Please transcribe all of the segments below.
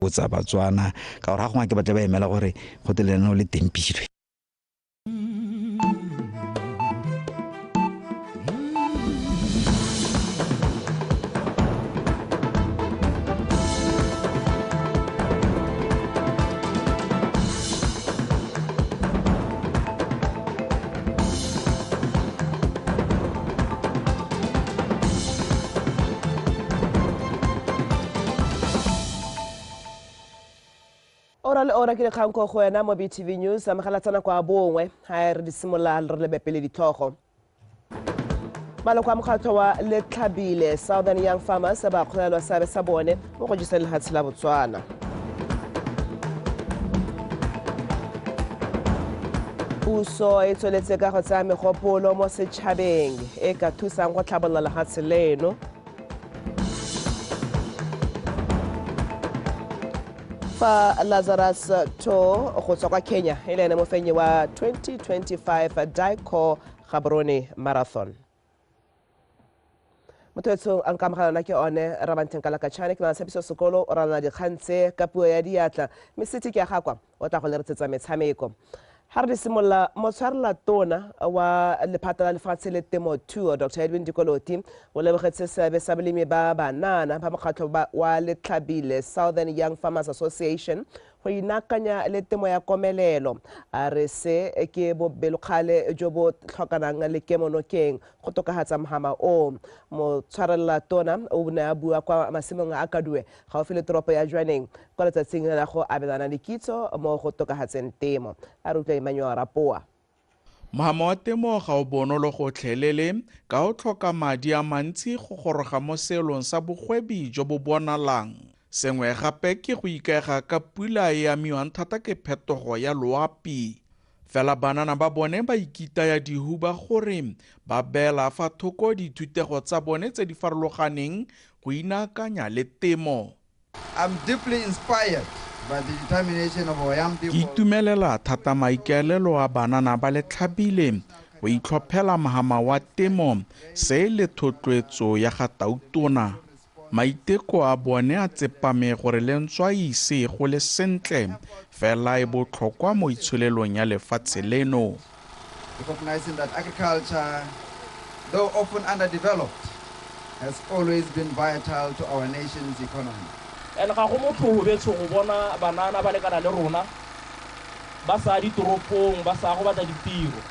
Botsa Batswana ka gore ga gongwe ke batla ba emela gore go te lenaneo le tempilwe. Ora le ora ke dikgang ko go wena mo BTV News, amogela tsena kwa bongwe ha re di simolola re lebe pele ditlhogo. Maloko a mokgatlho wa Letlhabile Southern Young Farmers ba kgolelwa seabe sa bone mo go jeseng lehatshe la Botswana. Puso e tsweletse ka go tsaya megopolo mo setšhabeng e ka thusang go tlhabolola lehatshe leno. Fa Lazarus To go tswa kwa Kenya e le ene mofenyi wa 2025 Dico Gaborone Marathon. Motho etsho a nkamogela ke one Rabanteng Kalakatšhane ke Tshepiso Sekolo o ralala dikgang tse ka puo ya diatla mme sete ke a gakwa o tla go leretsetsa metshameko. Ha re di simolola, motshwarela tona wa lephata la lefatshe le temothuo Dr Edwin Dikoloti o lebogetse seabe sa balemi ba banana ba mokgatlho wa Letlhabile Southern Young Farmers Association go inaakanya le temo ya komelelo. A re se ke bobelokgale jo bo tlhokanang le kemonokeng go tokafatsa mohama o. Motshwarela tona o ne a bua kwa masimong a Kadue gaufi le toropo ya Jwaneng kwa letsatsing la go abelana dikitso mo go tokafatseng temo. A re utlwa Emmanuel Rapoa. Mohama wa temo ga o bonolo gotlhelele ka o tlhoka madi a mantsi go goroga mo seelong sa bogwebi jo bo bonalang. Sengwe gape ke go ikaega ka pula e amiwang thata ke phetogo ya loapi. Fela banana ba bone ba ikitaya dihuba gore ba beela fa thoko dithutego tsa bone tse di farologaneng go inaakanya le temo. I'm deeply inspired by the determination of our young people. Ke itumelela thata maikaelelo a banana ba Letlhabile go itlhophela mohama wa temo se le thotloetso ya ga Tautona. Maiteko a bone a tsepame gore lentswa ise go le sentle fela e botlhokwa mo itsholelong ya lefatshe leno. Recognizing that agriculture, though often underdeveloped, has always been vital to our nation's economy. And ga go motlhogo betsho go bona banana ba lekana le rona ba sa ditoropong, ba sa go batla ditiro,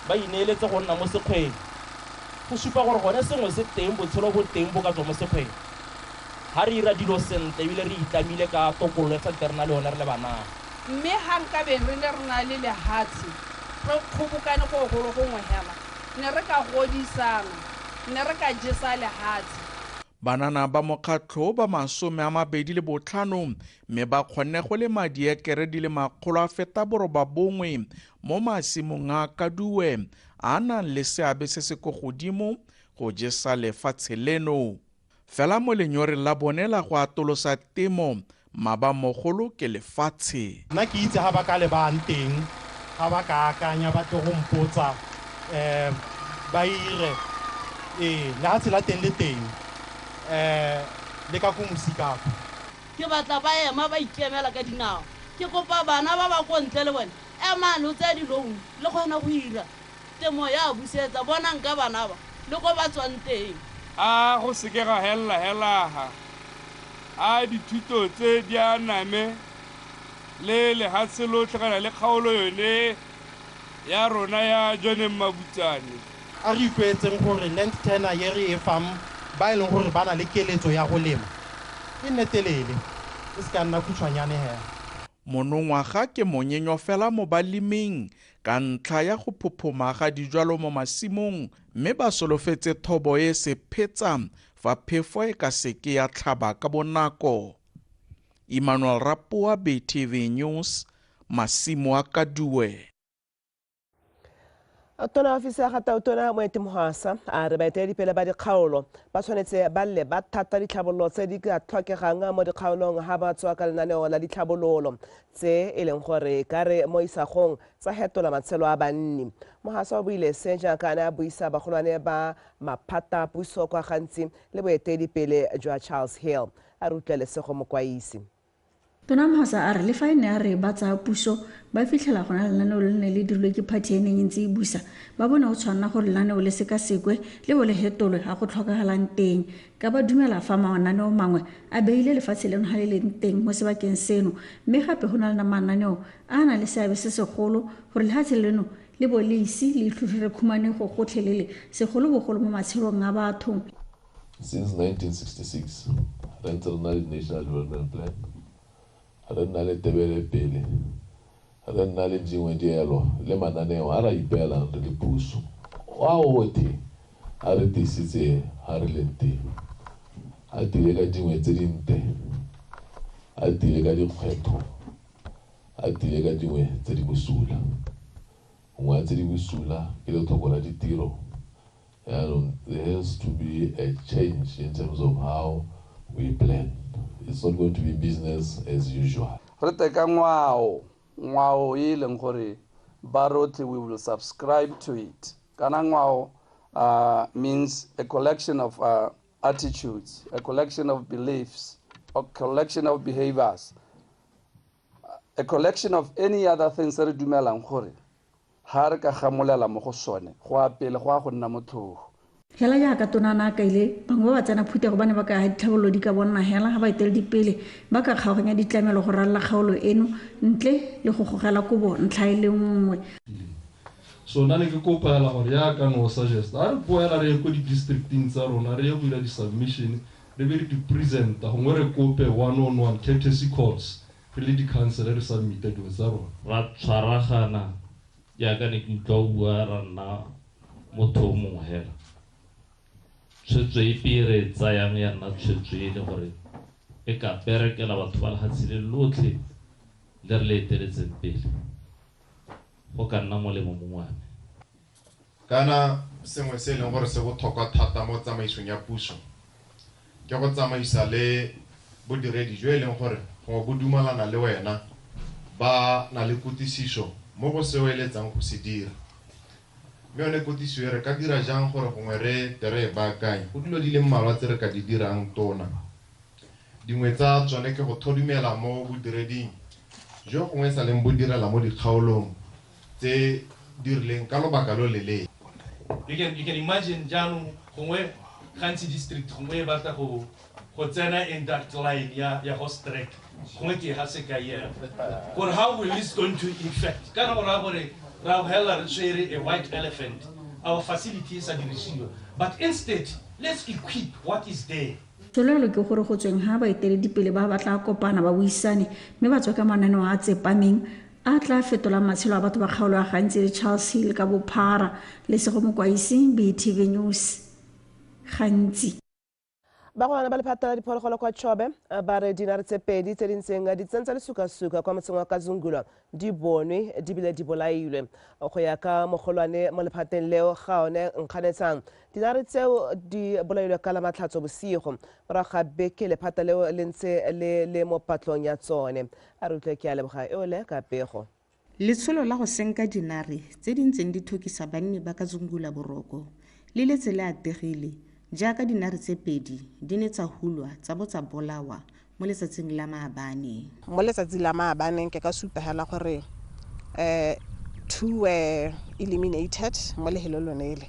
ba ineeletse go nna mo sekgweng. Go supa gore gone sengwe se teng, botshelo bo teng bo ka tswa mo sekgweng. Ha re ira dilo sentle ebile re itlamile ka tokololo e santse re na le yone re le banana. Mme ha nkabe re ne re na le lehatshe, re kgobokane go golo gongwe hela, ne re ka godisana, ne re ka jesa lehatshe. Banana ba mokgatlho ba 25 mme ba kgonne go lema diekere di le 809 mo masimong a Kadue a nang le seabe se se ko godimo go jesa lefatshe leno. Fela mo lenyoreng la bone la go atolosa temo, mabamogolo ke lefatshe. Nna ke itse ga ba ka lebang teng, ga ba ka akanya ba tle go mpotsa, ba ire, lehatshe la teng le teng, le ka ko Mosikako. Ke batla ba ema ba ikemela ka dinao. Ke kopa bana ba ba ko ntle le bone, emang lo tseye di-loan le kgone go ira temo ya busetsa, bonang ka bana ba le ko ba tswang teng. A go seke ga hella helaga, a dithuto tse di a name le lehatshe lotlhe kana le kgaolo yone ya rona ya Jwaneng Mabutsane. A re itlwaetseng gore land tenure ye re e fang ba e leng gore ba na le keletso ya go lema e nne telele, e se ka nna khutshwanyane hela. Monongwaga ke monyenyo fela mo baleming ka ntlha ya go phophoma ga dijwalo mo masimong, mme ba solofetse thobo e se phetsa fa phefo e ka seke ya tlhaba ka bonako. Emmanuel Rapoa, BTV News, masimo a Kadue. Tona ofisi ya ga Tautona Moeti Mohwasa a re baeteledipele ba dikgaolo ba tshwanetse ba lle ba thata ditlhabololo tse di ka tlhokegang mo dikgaolong ha ba tswa ka lenaneo la ditlhabololo tse e leng gore ka re mo isagong tsa hetola matshelo a banni. Mohwasa o buile se jaaka a ne a buisa bagolwane ba maphata a puso kwa gantsi le boeteledipele jwa Charles Hill. A re utlwa Lesego Mokwaisi. Tona Mhasa a re le fa e ne a re ba tsaya puso ba fitlhela gona lenaneo le ne le dirilwe ke phathi e neng e ntse e busa, ba bone go tshwanela gore lenaneo le sekasekwe le bo le hetolwe ga go tlhokagalang teng, ka ba dumela fa mananeo mangwe a beile lefatshe leno ga le leng teng mo sebakeng seno, mme gape go na le mananeo a a nang le seabe se segolo gore lefatshe leno le bo le ise le itlhotlhore khumanego gotlhelele, segolobogolo mo matshelong a batho. Since 1966 re ntse re na le National Development Plan, re nna le tebelepele, re nna le dingwe dielo le mananeo a re a ipeelang re le puso. A otlhe a re tiisitse ga re leng teng, a tile ka dingwe tse dintle, a tile ka dikgwetlho, a tile ka dingwe tse di bosula. Nngwe ya tse di bosula ke letlhoko la ditiro. Jaanong there has to be a change in terms of how we plan. It's not going to be business as usual. Re teka ngwao, ngwao e leng gore ba rotlhe we will subscribe to it. Kana ngwao means a collection of attitudes, a collection of beliefs, a collection of behaviors, a collection of any other things re dumelang gore ha re ka gamolela mo go sone go a pele go a go nna motlhogo. Hela jaaka tonana a kaile, bangwe ba ba tsena phuthego ba ne ba ka aga ditlhabololo di ka bonna hela ga baeteledipele ba ka kgaoganya ditlamelo go ralala kgaolo eno ntle le go gogela kobo ntlha e le nngwe. So nna ne ke kopa hela gore jaaka no suggest a re boela re ye ko di-districting tsa rona, re ye go dira di-submission, re be re di-presenta, gongwe re kope one on one courtesy calls re le di-council re submita dilo tsa rona. Ra tshwaragana jaaka ne ke utlwa o bua ra nna motho o mongwe hela. Tshwetso epe e re e tsayang ya nna tshwetso e le gore e ka berekela batho ba lefatshe le lotlhe le re le eteletseng pele, go ka nna molemo mongwe wa me. Kana sengwe se e leng gore se botlhokwa thata mo tsamaisong ya puso ke go tsamaisa le bodiredi jo e leng gore gongwe bo dumalana le wena, ba na le kutlwisiso mo go seo eletsang go se dira. Mme yone kutlwisiso e re ka dira jang gore gongwe re tle re e baakanye? Go dilo di le mmalwa tse re ka di dirang tona. Dingwe tsa tsone ke go thodumela mo bodireding jo gongwe sa leng bo direla mo dikgaolong tse di rileng ka lobaka lo leleele. You can imagine jaanong gongwe gantsi district gongwe e batla go tsena in that line ya horse track, gongwe ke ga sekai ena gore how will this going to infect, kana go raya gore ra go helela re tshwere a white elephant, our facility sa dirisiwa, but instead let's equip what is there. Tsholofelo ke gore go tsweng ha baeteledipele ba ba tla kopana ba buisane mme ba tswe ka mananeo a tsepameng a tla fetolang matshelo a batho ba kgaolo ya Gantsi le Charles Hill ka bophara. Lesego Mokwaisi, BTV News, Gantsi. Bagolwane ba lephata la diphologolo kwa Chobe ba re dinare tse pedi tse di ntseng di tsentsa lesukasuka kwa motseng wa Kazungula di bonwe di bile di bolailwe. Go ya ka mogolwane mo lephateng leo Gaone Nkganetsang, dinare tseo di bolailwe ka la Matlhatso bosigo morago ga beke lephata leo le ntse le le mo patlong ya tsone. A re utlwe ke a leboga eole ka pego. Letsholo la go senka dinare tse di ntseng di thokisa banni ba Kazungula boroko le letse le ategile jaaka dinare tse pedi di ne tsa hulwa tsa bo tsa bolawa mo letsatsing la maabane. Mo letsatsing la maabane ke ka supa hela gore two were eliminated mo lehelong lone le,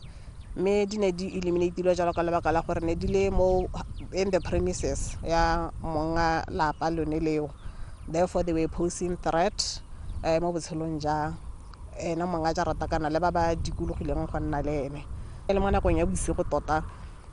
mme di ne di eliminatilwe jalo ka lebaka la gore ne di le mo in the premises ya monga lapa lone leo, therefore they were posing threat mo botshelong ja ena monga jarata kana le ba ba dikologileng go nna le ene. E le mo nakong ya bosigo tota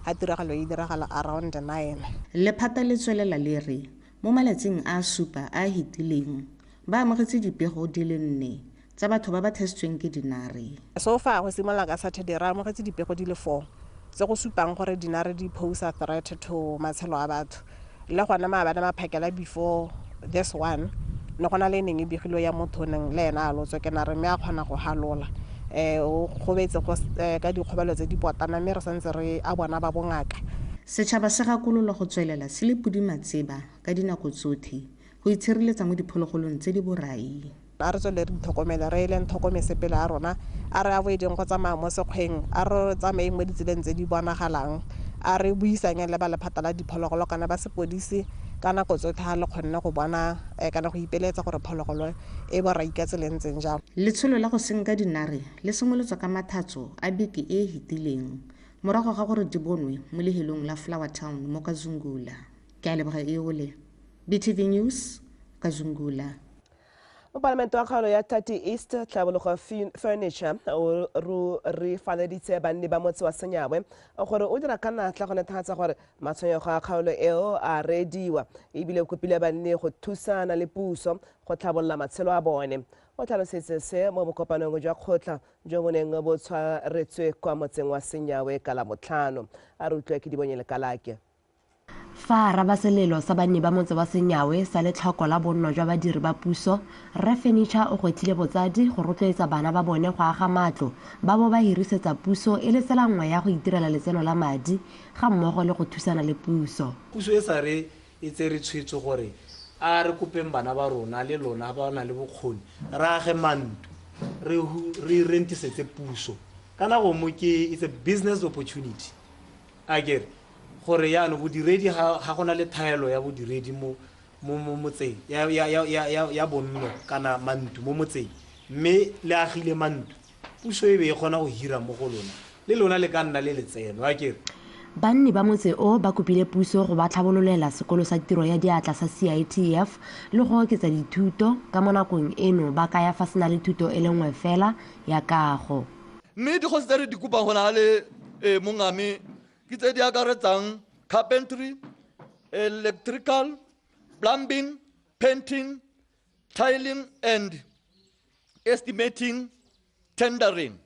ga tiragalo e diragala around 9. Lephata le tswelela le re mo malatsing a supa a hitileng ba amogetse dipego di le 4 tsa batho ba ba thesitsweng ke dinare. So far go simolola ka Saturday re amogetse dipego di le 4 tse go supang gore dinare di pose a threat to matshelo a batho. Le gona maabane maphakela before this one ne gona le neng e begilwe ya motho neng le ena a lotswe ke nare mme a kgona go halola. O gobetse go ka dikgobalo tse di potana mme re santse re a bona ba bongaka. Setšhaba se gakololwa go tswelela se le podi matseba ka dinako tsotlhe go itshireletsa mo diphologolong tse di borai. A re tswelele re itlhokomele, re eleng tlhokomese pele a rona, a re avoideng go tsamaya mo sekgweng, a re tsamaeng mo ditseleng tse di bonagalang, a re buisanyeng le ba lephata la diphologolo kana ba sepodisi Ka nako tsotlhe ga le kgonne go bona kana go ipeletsa gore phologolo e borai ka tsela e ntseng jalo. Letsholo la go senka dinare le simolotswe ka mathatso a beke e e fetileng morago ga gore di bonwe mo lehelong la Flower Town mo Kazungula. Ke a leboga Eole. BTV News, Kazungula. Mopalamente wa kgaolo ya Tati East Tlhabologo Furniture o re faleditse banni ba motse wa Senyawe gore o dira ka natla go netefatsa gore matshwenyego a kgaolo eo a reediwa ebile o kopile banni go thusana le puso go tlhabolola matshelo a bone. O tlhalositse se mo bokopanong jwa kgotla jo bo neng bo tshwaretswe kwa motseng wa Senyawe ka Labotlhano. A re utlwe ke Dibonye Lekalake. Fa araba selelo sa banni ba motse wa Senyawe sa letlhoko la bonno jwa badiri ba puso, Rre Furniture o gwetlhile botsadi go rotloetsa bana ba bone go aga matlo ba bo ba hirisetsa puso e le tsela nngwe ya go itirela letseno la madi ga mmogo le go thusana le puso. Puso e sa re e tsere tshwetso gore a re kopeng bana ba rona le lona ba na le bokgoni re age mantlo re rentisetse puso kana go mo ke it's a business opportunity. Akere gore yaanong bodiredi ga gona le thaelo ya bodiredi mo motseng ya bonno kana mantlo mo motseng mme le agile mantlo puso e be e kgona go hira mo go lona le lona le ka nna le letseno akere. Banni ba motse o ba kopile puso go ba tlhabololela sekolo sa tiro ya diatla sa CITF le go oketsa dithuto ka mo nakong eno ba kaya fa sena le thuto e le nngwe fela ya kago. Mme dikgosi tse re di kopang go na le mongame ke tse di akaretsang carpentry, electrical, plumbing, painting, tiling and estimating, tendering.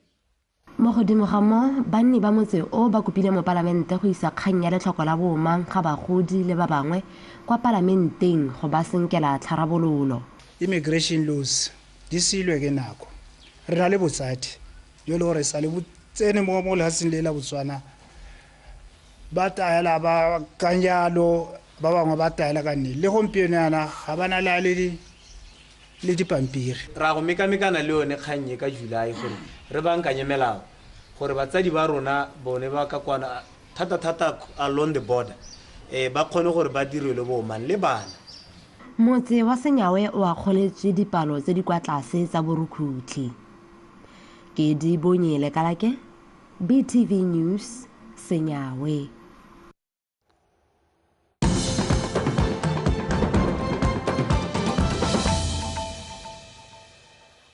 Mo godimo ga mo, banni ba motse o ba kopile mopalamente go isa kgang ya letlhoko la boomang ga bagodi le ba bangwe kwa palamenteng go ba senkela tlharabololo. Immigration laws di silwe ke nako. Re na le botsadi jo le gore sa le botsene mo lefatsheng le la Botswana ba taela ba kanjalo ba bangwe ba taela ka nne le gompieno yana ga ba na le le dipampiri. Ra go mekamekana le yone kgang e ka July gore re bankanye melao gore batsadi ba rona bone ba ka kwana thata-thata along the border ba kgone gore ba direlwe bomang le bana. Motse wa Senyawe o akgoletswe dipalo tse di kwa tlase tsa borukhutlhi. Ke Dibonye Lekalake, BTV News, Senyawe.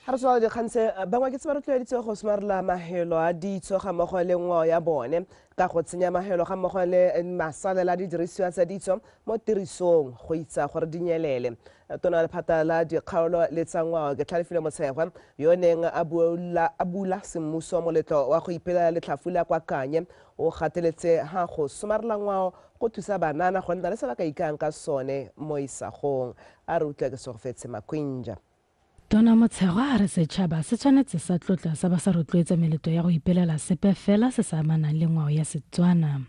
Ha re tswala dikgang tse bangwe ke tse ba rotloeditse go somarela mahelo a ditso ga mmogo le ngwao ya bone ka go tsenya mahelo ga mmogo le masalela a didirisiwa tsa ditso mo tirisong go itsa gore di nyelele. Tona lephata la dikgaolo le tsa ngwao ke Tlhalefile Motshegwa yo neng a bula semmuso moletlo wa go ipelela letlhafula kwa Kanye o gateletse ha go somarela ngwao go thusa banana go nna le se ba ka ikang ka sone mo isagong. A re utlwe ke Segofetse Makwinja. Tona Motshegwa a re setšhaba se tshwanetse sa tlotla sa ba sa rotloetsa meletlo ya go ipelela sepe fela se sa amanang le ngwao ya Setswana.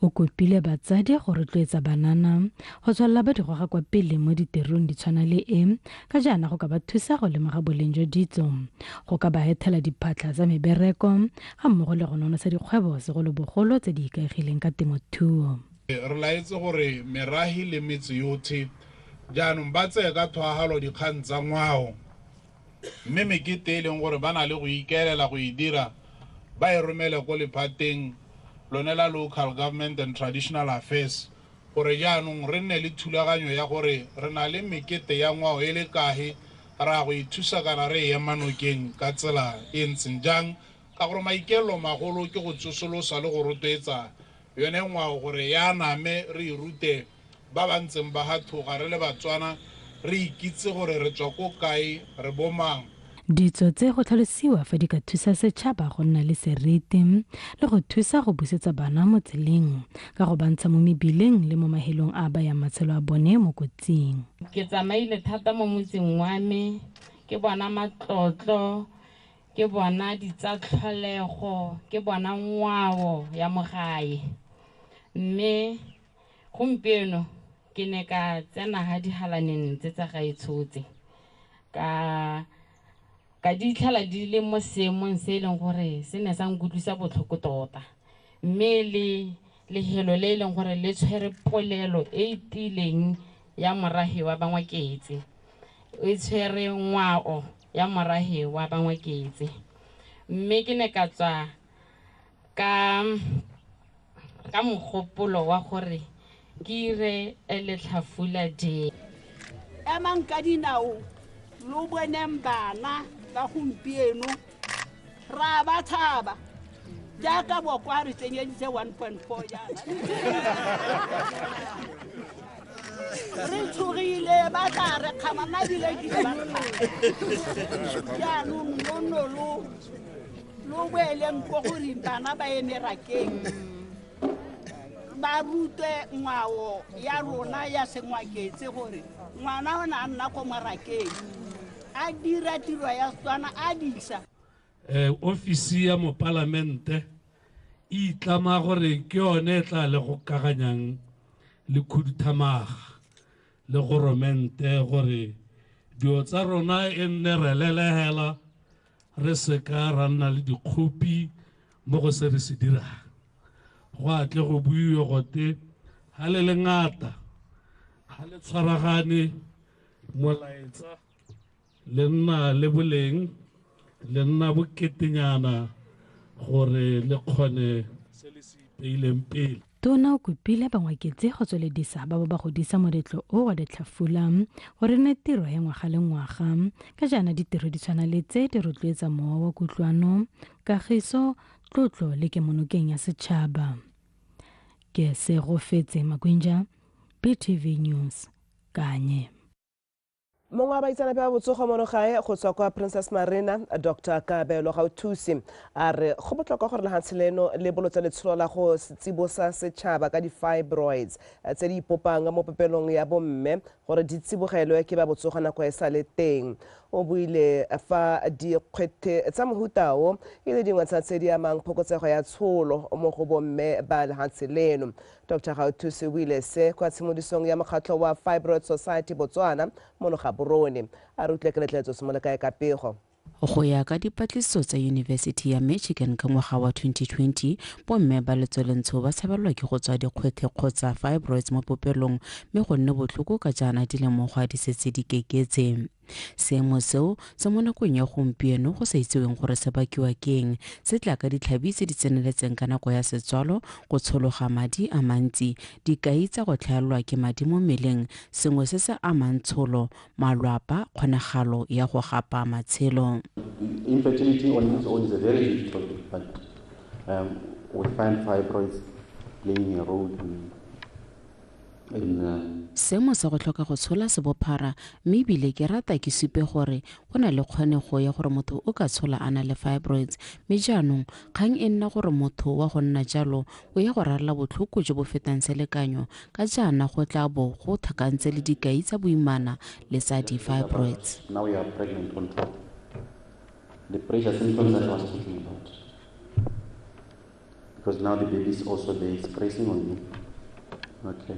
O kopile batsadi go rotloetsa banana go tswelela ba di goga kwa pele mo ditirong di tshwana le e ka jaana go ka ba thusa go lemoga boleng jwa ditso, go ka ba ethela diphatlha tsa mebereko ga mmogo le go nonotsha dikgwebo segolobogolo tse di ikaegileng ka temothuo. Re laetse gore merahi le metse yotlhe jaanong ba tseye ka tlhoahalo dikgang tsa ngwao mme mekete e leng gore ba na le go ikaelela go e dira ba e romele ko lephateng lone la Local Government and Traditional Affairs gore jaanong re nne le thulaganyo ya gore re na le mekete ya ngwao e le kae ra go ithusa kana re e ema nokeng ka tsela e ntseng jang ka gore maikaelelo magolo ke go tsosolosa le go rotloetsa yone ngwao gore ya name re e rute ba ba ntseng ba ga thoga re le Batswana re ikitse gore re tswa ko kae re bomang. Ditso tse go tlhalosiwa fa di ka thusa setšhaba go nna le seriti le go thusa go busetsa bana mo tseleng ka go bantsha mo mebileng le mo mahelong a bayang matshelo a bone mo kotsing. Ke tsamaile thata mo motseng wa me, ke bona matlotlo, ke bona ditsatlholego, ke bona ngwao ya mo gae. Mme gompieno ke ne ka tsena ha dihalaneng tse tsa gaetshotse ka di itlhela di le mo seemong se e leng gore se ne sa nkutlwisa botlhoko tota, mme le lehelo le e leng gore le tshwere polelo e e tiileng ya morahe wa Bangwaketse, e tshwere ngwao ya morahe wa Bangwaketse. Mme ke ne ka tswa ka mogopolo wa gore ke ire Letlhafula Day. Emang ka dinao lo boneng bana ba gompieno ra ba tshaba jaaka bokwa re tsenyeditse 1.4 jaana re tshogile ba tla re kgama nna ebile ke ba jaanong lono lo boeleng ko goreng bana ba eme rakeng ba rutwe ngwao ya rona ya Sengwaketse gore ngwana o ne a nna ko morakeng a dira tiro ya Setswana a disa. Ofisi ya mopalamente e itlama gore ke yone e tla le go kaganyang le khuduthamaga le goromente gore dilo tsa rona e nne relelegela re seka ra nna le dikgopi mo go se re se dirang. Go a tle go buiwe gote ga le le ngata ga le tshwaragane molaetsa le nna le boleng le nna boketenyana gore le kgone se le se ipeileng pele. Tona o kopile Bangwaketse go tsweledisa ba bo ba godisa moletlo o wa Letlhafula gore nne tiro ya ngwaga le ngwaga ka jaana ditiro di tshwana le tse di rotloetsa mowa wa kutlwano, kagiso, tlotlo le kemonokeng ya setšhaba. Ke Segofetse Makwinja, BTV News, Kanye. Mongwe wa baitseanape ba botsogo mono gae go tswa kwa Princess Marina, Dr. Kabelo Gauthusi, a re go botlhokwa gore lehatshe leno le bolotsa letsholo la go tsibosa setšhaba ka di-fibroids tse di ipopang mo popelong ya bomme gore di tsibogelwe ke ba botsogo nako e sa le teng. O buile fa dikgwethe tsa mohuta o e le dingwe tsa tse di amang phokotsego ya tsholo mo go bomme ba lehatshe leno. Dr. Gauthusi o buile se kwa tshimodisong ya mokgatlho wa Fibroid Society Botswana mono Gaborone. A re utlwe keletletso Semolekae ka pego. Go ya ka dipatlisiso tsa University ya Michigan ka ngwaga wa 2020, bomme ba letsolentsho ba tshabelwa ke go tswa dikgwethe kgotsa fibroids mo popelong mme go nne botlhoko ka jaana di lemogwa di setse di keketse. Seemo seo se mo nakong ya gompieno go sa itseweng gore se bakiwa ke eng, se tla ka ditlhabi tse di tseneletseng ka nako ya setswalo, go tshologa madi a mantsi, dikai tsa go tlhaelwa ke madi mo mmeleng, sengwe se se amang tsholo, malwapa, kgonagalo ya go gapa matshelo. Infertility on its own is a very huge topic, but we find fibroids playing a role in Seemo sa go tlhoka go tshola se bophara mme ebile ke rata ke supe gore go na le kgonego ya gore motho o ka tshola a na le fibroids mme jaanong kgang e nna gore motho wa go nna jalo o ya go rarela botlhoko jo bo fetang selekanyo ka jaana go tla bo go tlhakantse le dikai tsa boimana le tsa di-fibroids. Now you are pregnant on top. The pressure symptoms that I was talking about. Because now the baby is also there, it's pressing on you. Okay.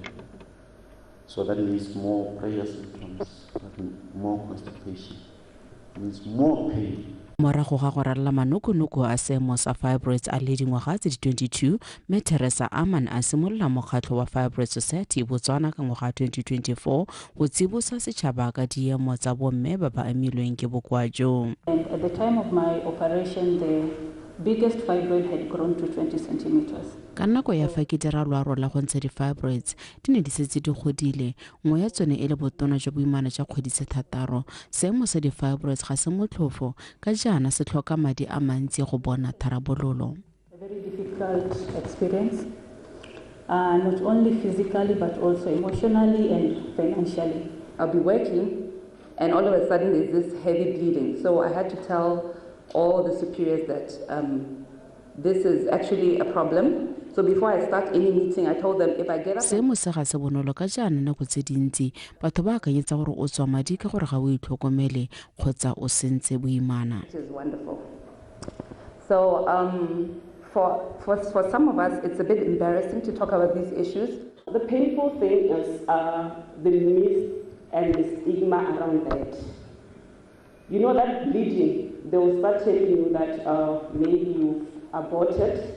So that means more pressure symptoms, more constipation, means more pain. Morago ga go rarela manokonoko a seemo sa fibroids a le dingwaga tse di 22, mme Teresa Aman a simolola mokgatlho wa Fibroid Society Botswana ka ngwaga 2024 go tsibosa setšhaba ka diemo tsa bomme ba ba amilweng ke bokoa jo. And at the time of my operation, the biggest fibroid had grown to 20 centimeters. Ka nako ya fa ke dira loaro la go ntsha di-fibroids di ne di setse di godile, nngwe ya tsone e le botona jwa boimana jwa kgwedi tse 6. Seemo sa di-fibroids ga se motlhofo ka jaana se tlhoka madi a mantsi go bona tharabololo. A very difficult experience, not only physically but also emotionally and financially. I'll be working and all of a sudden there's this heavy bleeding. So I had to tell all the superiors that this is actually a problem. So before I start any meeting, I told them if I get up... Seemo se ga se bonolo ka jaana nako tse dintsi batho ba akanyetsa gore o tswa madi ka gore ga o itlhokomele kgotsa o sentse boimana. Which is wonderful. So for some of us, it's a bit embarrassing to talk about these issues. The painful thing is the myth and the stigma around that. You know that bleeding, they will start telling you that maybe you've aborted.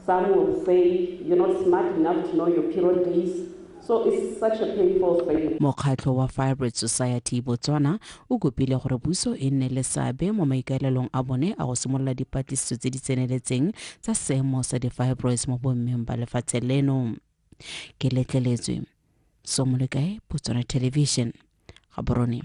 Some will say you're not smart enough to know your period days. So it's such a painful thing. Mokgatlho wa Fibroid Society Botswana o kopile gore puso e nne le seabe mo maikaelelong a bone a go simolola dipatlisiso tse di tseneletseng tsa seemo sa di-fibroids mo bommeng ba lefatshe leno. Ke letleletswe Somolekae, Botswana Television, Gaborone.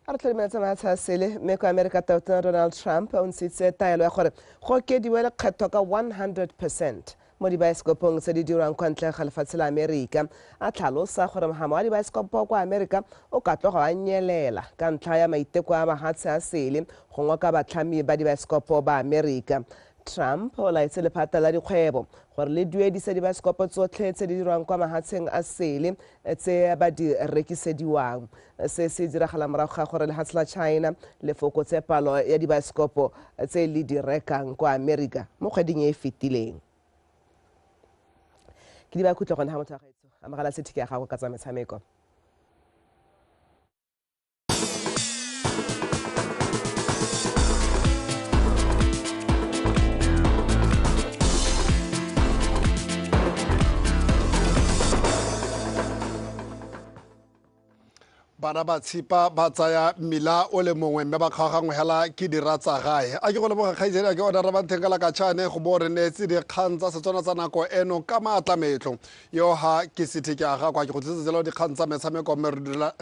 A re tlhokometse matsha sele mme kwa Amerika Tautona Donald Trump o ntshitse taelo ya gore go okediwe lekgetho ka 100% mo dibaesekopong tse di dirwang kwa ntle ga lefatshe la Amerika, a tlhalosa gore mohama wa dibaesekopo kwa Amerika o ka tloga wa nyelela ka ntlha ya maiteko a mahatshe a sele go ngoka batlhami ba dibaesekopo ba Amerika. Trump o laetse lephata la dikgwebo gore le duedise dibaesekopo tsotlhe tse di dirwang kwa mahatsheng a sele tse ba di rekisediwang. Se se diragala morago ga gore lehatshe la China le fokotse palo ya dibaesekopo tse le di rekang kwa Amerika mo kgweding e e fetileng. Ke di ba khutlo gone ha motho wa gaetsho, amogela sethiki ya gago ka tsa metshameko. Bana ba tshipa ba tsaya mmila o le mongwe mme ba kgaogangwe hela ke dira tsa gae. A ke go leboga kgaitsedi, a ke order ba ntheng ka la katšhane go bo re neetse dikgang tsa Setswana tsa nako eno ka maatlametlo. Yo ha ke setheke a gago, a ke go tlisetsa jalo dikgang tsa metshameko mme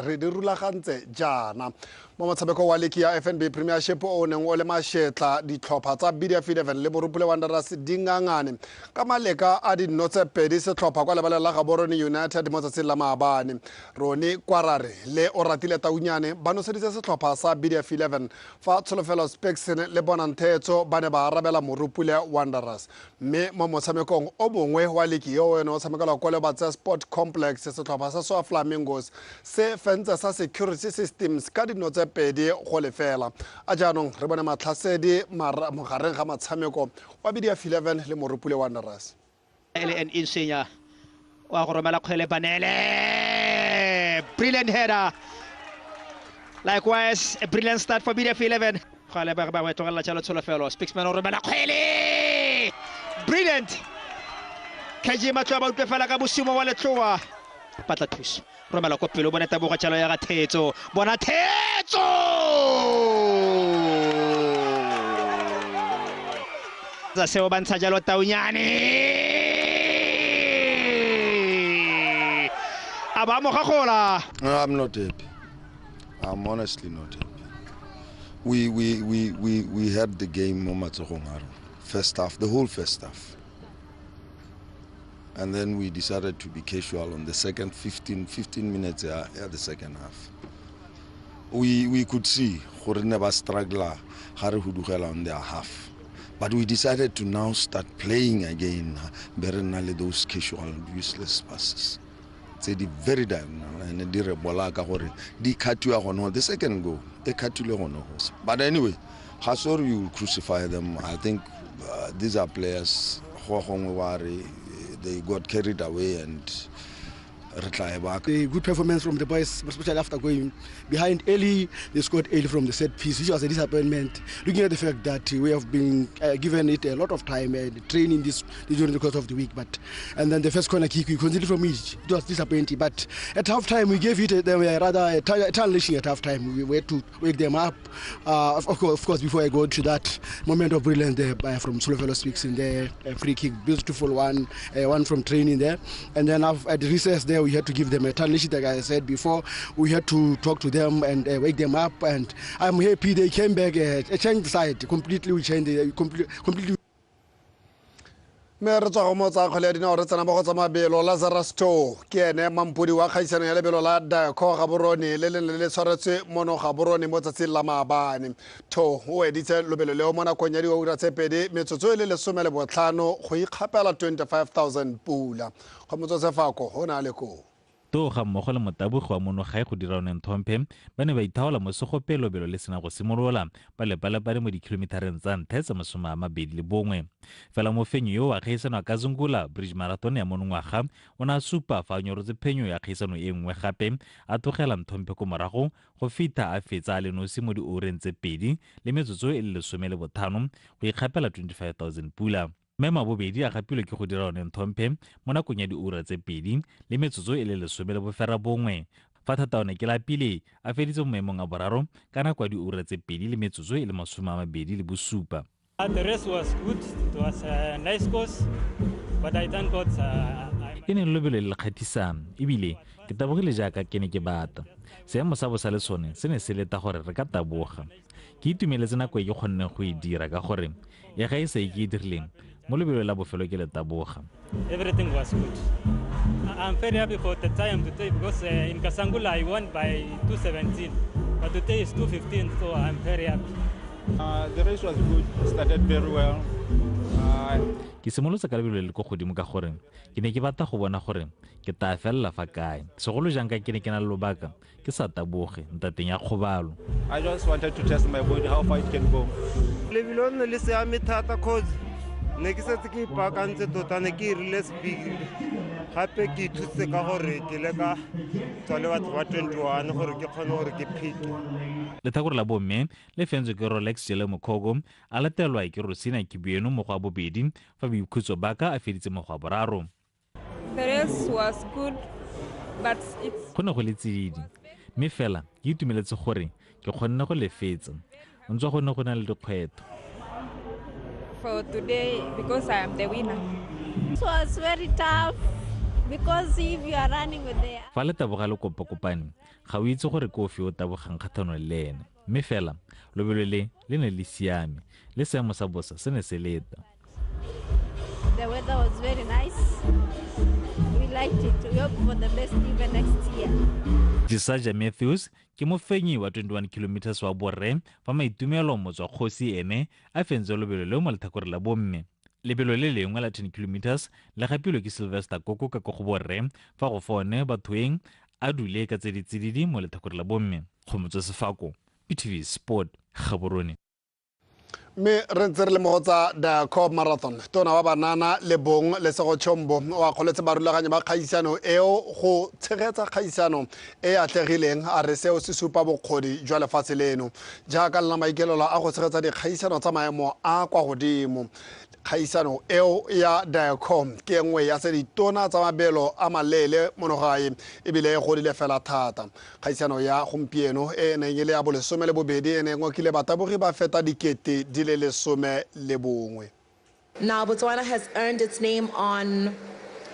re di rulagantse jaana. Mo motshameko wa liki ya FNB Premiership o neng o le mashetla, ditlhopha tsa BDF 11 le Morupule Wanderers di ngangane ka maleka a dinno tse pedi setlhopha kwa lebaleng la Gaborone United mo tsatsing la maabane. Rone Kwarare le Oratile Taunyane ba noseditse setlhopha sa BDF 11 fa Tsholofelo Spexen le Bonanthetso ba ne ba arabela Morupule Wanderers. Mme mo motshamekong o mongwe wa liki yo o ene o tshamekelwa kwa Lobatse Sport Complex, setlhopha sa Soa Flamingos se fentse sa Security Systems ka dinno tse 2-0. A jaanong re bone matlhasedi mogareng ga motshameko wa BDF 11 le Morupule Wanderers. LN Insenya wa go romela kgwele Banele. Brilliant header. Likewise, a brilliant start for BDF 11. Kgwele ba ba tlogela jalo Tsholofelo. Spixman o romela kgwele. Brilliant. KG Matloa ba utlwe fela ka bosimo wa letloa. Batla thuso. Romela ko pele, bona taboga jalo ya ga Thetso. Bona Thetso! Tsa seo ba ntsha jalo Taunyane. A ba mo gagola. No, I'm not happy. I'm honestly not happy. We had the game mo matsogong a rona. First half, the whole first half. And then we decided to be casual on the second 15 minutes at the second half. We could see gore ne ba struggler ga re hudugela on their half. But we decided to now start playing again. Be re nna le those casual useless passes. Tse di very diagonal and di re bola ka gore di cut-iwa gone the second goal e cut-ilwe gone go. But anyway, ga se gore you will crucify them. I think these are players go gongwe wa re they got carried away and A good performance from the boys, especially after going behind early. They scored early from the set piece, which was a disappointment. Looking at the fact that we have been given it a lot of time and training this during the course of the week. And then the first corner kick, we conceded from it. It was disappointing. But at halftime, we gave it rather a challenging at halftime. We had to wake them up. Of course, before I go to that moment of brilliance there from Tsholofelo Speaks in there, a free kick, beautiful one, one from training there. And then at the recess there, we had to give them a challenge, like I said before. We had to talk to them and wake them up, and I'm happy they came back, changed the side completely. We changed completely. Mme re tswa go mo tsa kgwele ya dinao re tsena mo go tsa mabelo. Lazarus Toe ke ene mampodi wa kgaisano ya lebelo la Daco Gaborone le leng le le tshwaretswe mono Gaborone mo tsatsing la maabane. Toe o editse lobelo leo mo nakong ya diura tse 2 metsotso e le 15 go ikgapela 25,000 pula. Go motsotso Sefako o na le koo. Too ga mmogo le motabogi wa monogae go dira one Nthompe ba ne ba ithaola mo segope lobelo le sena go simolola ba lepalepane mo dikilomithareng tsa nthe tsa 21. Fela mofenyi yo wa kgaisano ya Kazungula Bridge Marathon ya monongwaga o ne a supa fa a nyorotse phenyo ya kgaisano e nngwe gape a tlogela Nthompe ko morago go fitha a fetsa a le nosi mo dioureng tse 2 le metsotso e le 15 go ikgapela 25,000 pula. Maemo a bobedi a gapilwe ke go dira one Nthompe mo nakong ya diura tse 2 le metsotso e le 19. Fa thata one ke la pele a feditse mo maemong a boraro ka nako ya diura tse 2 le metsotso e le 27. The race was good. It was a nice course, but I thank God. E ne lobelo le le kgathisang ebile ke tabogile jaaka ke ne ke batla. Seemo sa bosa le sone se ne se leta gore re ka taboga. Ke itumeletse nako e ke kgonneng go e dira ka gore ya ga e sa e ke e dirileng mo lebelo la bofelo ke le taboga. Everything was good. I'm very happy for the time today because in Kazungula I won by 2:17, but today is 2:15, so I'm very happy. The race was good, started very well. Ke simolotse ka lebelo le ko godimo ka gore ke ne ke batla go bona gore ke tla felela fa kae. Segolo jang ka ke ne ke na le lobaka ke sa taboge ntateng ya kgobalo. I just wanted to test my body how far it can go. Lebelo ne le siame thata cause ne ke setse ke ipaakantse tota, ne ke irile speed. Gape ke ithutse ka gore ke leka tswa le batho ba 21 gore ke kgone gore ke phike. Lethakore la bomme le fentswe ke Rolex Jele Mokgogo a latelwa ke Rosina Kibueno mo go a bobedi fa Boikhutso Baka a feditse mo go a boraro. The race was good, but it's go ne go le tsididi mme fela ke itumeletse gore ke kgonne go le fetsa ntswa go ne go na le dikgwetlho. For today because I am the winner. It was very tough because if you are running with the fa le taboga le kopakopane ga o itse gore kofi o tabogang kgatlhanong le ene mme fela lobelo le le ne le siame le seemo sa bosa se ne se leta. The weather was very nice. We liked it. We hope for the best even next year. Jesaja Matthews ke mofenyi wa 21 kilometers wa borre fa Maitumelo Motswa Kgosi ene a fentse lobelo leo mo letlhakore la bomme. Lebelo le lengwe la 10 kilometers le gapilwe ke Sylvester Koko ka go borre fa go fone Bathoeng a dule ka tse di tsididi mo letlhakore la bomme. Kgomotso Sefako, PTV Sport, Gaborone. Mme re ntse re le mo go tsa Diacom Marathon. Tona wa banana le bong Lesego Chombo o akgoletse barulaganyi ba kgaisano eo go tshegetsa kgaisano e atlegileng, a re seo se supa bokgoni jwa lefatshe leno jaaka lena maikelelo a go tshegetsa dikgaisano tsa maemo a kwa godimo. Kgaisano eo ya Diacom ke nngwe ya tse ditona tsa mabelo a maleele monogae ebile e godile fela thata. Kgaisano ya gompieno e neng e le ya bolesome le bobedi e ne ngokile batabogi ba feta dikete di le 11. Now Botswana has earned its name on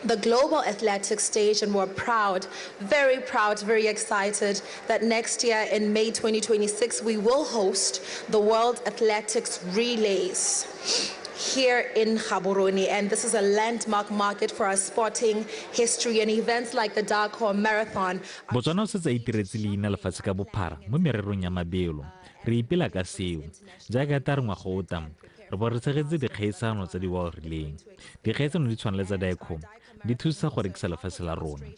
the global athletics stage, and we're proud, very excited that next year in May 2026 we will host the World Athletics Relays here in Gaborone, and this is a landmark market for our sporting history and events like the Diacom Marathon. Botswana o setse a itiretse leina lefatshe ka bophara mo mererong ya mabelo. Re ipela ka seo jaaka ta re ngwaga o tang re bo re tshegetse dikgaisano tsa di-World Relay. Dikgaisano di tshwana le tsa Diacom di thusa go rekisa lefatshe la rona.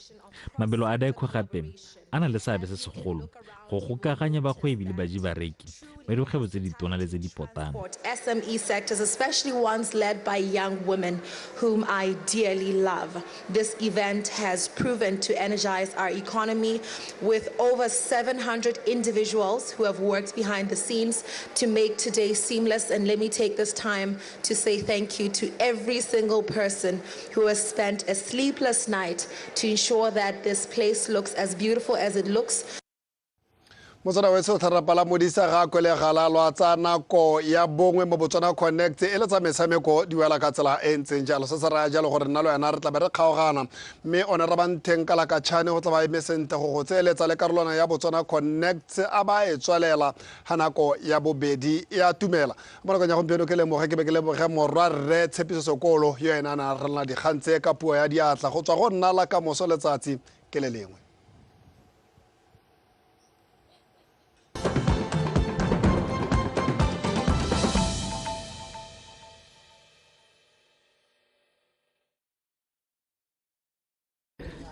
Mabelo a Diacom gape a na le seabe se segolo go gokaganya bagwebi le baji bareki ba dikgwebo tse ditona le tse dipotana. SME sectors, especially ones led by young women whom I dearly love. This event has proven to energize our economy with over 700 individuals who have worked behind the scenes to make today seamless. And let me take this time to say thank you to every single person who has spent a sleepless night to ensure that this place looks as beautiful as it looks. Motswana weso tharapala modisa ga kwelegala lwa tsa nako ya bongwe mo Botswana Connect e le tsa metshameko di wela ka tsela e ntseng jalo. Se se raya jalo gore nna le wena re tla be re kgaogana mme one re bantheng ka lakatšhane go tla ba eme sentle go go tseeletsa le karolwana ya Botswana Connect a ba e tswalela ga nako ya bobedi ya tumela. Mo nakong ya gompieno ke lemoge ke be ke leboge morwa rre Tshepiso Sekolo yo ena a na re nna dikgang tse ka puo ya diatla go tswa go nna la kamoso letsatsi ke le lengwe.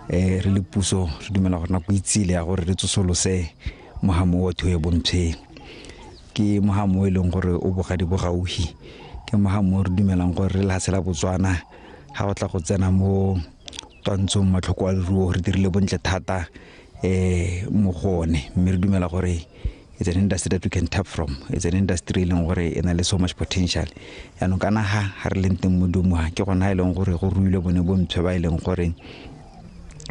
Re le puso re dumela gore nako e tsile ya gore re tsosolose mohamo wa thuo ya bompshe. Ke mohamo e leng gore o bogadi bo gaufi, ke mohamo o re dumelang gore re lehatshe la Botswana ga go tla go tsena mo twantshong matlhoko a leruo re dirile bontle thata mo go one, mme re dumela gore it's an industry that we can tap from. It's an industry e leng gore e na le so much potential. Yaanong kana ha re leng teng mo ha ke gona e leng gore go ruilwe bone bompshe ba e leng gore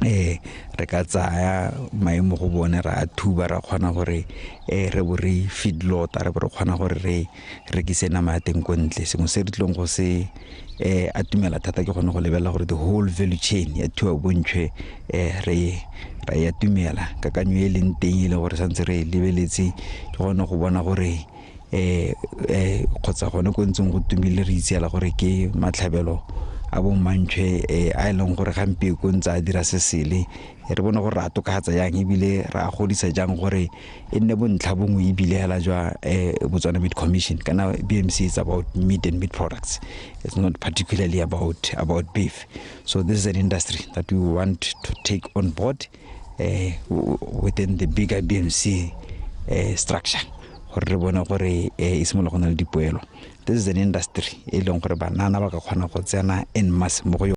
re ka tsaya maemo go bone ra thuba ra kgona gore re bo re feedlot re bo re kgona gore re rekise nama ya teng ko ntle. Sengwe se re tlileng go se atumela thata ke gone go lebelela gore the whole value chain ya thuo bontšhwe re ra e atumela. Kakanyo e leng teng e le gore santse re e lebeletse ke gone go bona gore kgotsa gone ko ntseng go tumile re itseela gore ke matlhabelo a bo mantšhwe a e leng gore gampieko ntse a dira se sele, re bone gore re a tokafatsa jang ebile re a godisa jang gore e nne bontlha bongwe ebile hela jwa Botswana Meat Commission. Kana BMC is about meat and meat products, it's not particularly about beef. So this is an industry that we want to take on board within the bigger BMC structure gore re bone gore e simolola go na le dipoelo. This is an industry e leng gore banana ba ka kgona go tsena en masse mo go yone.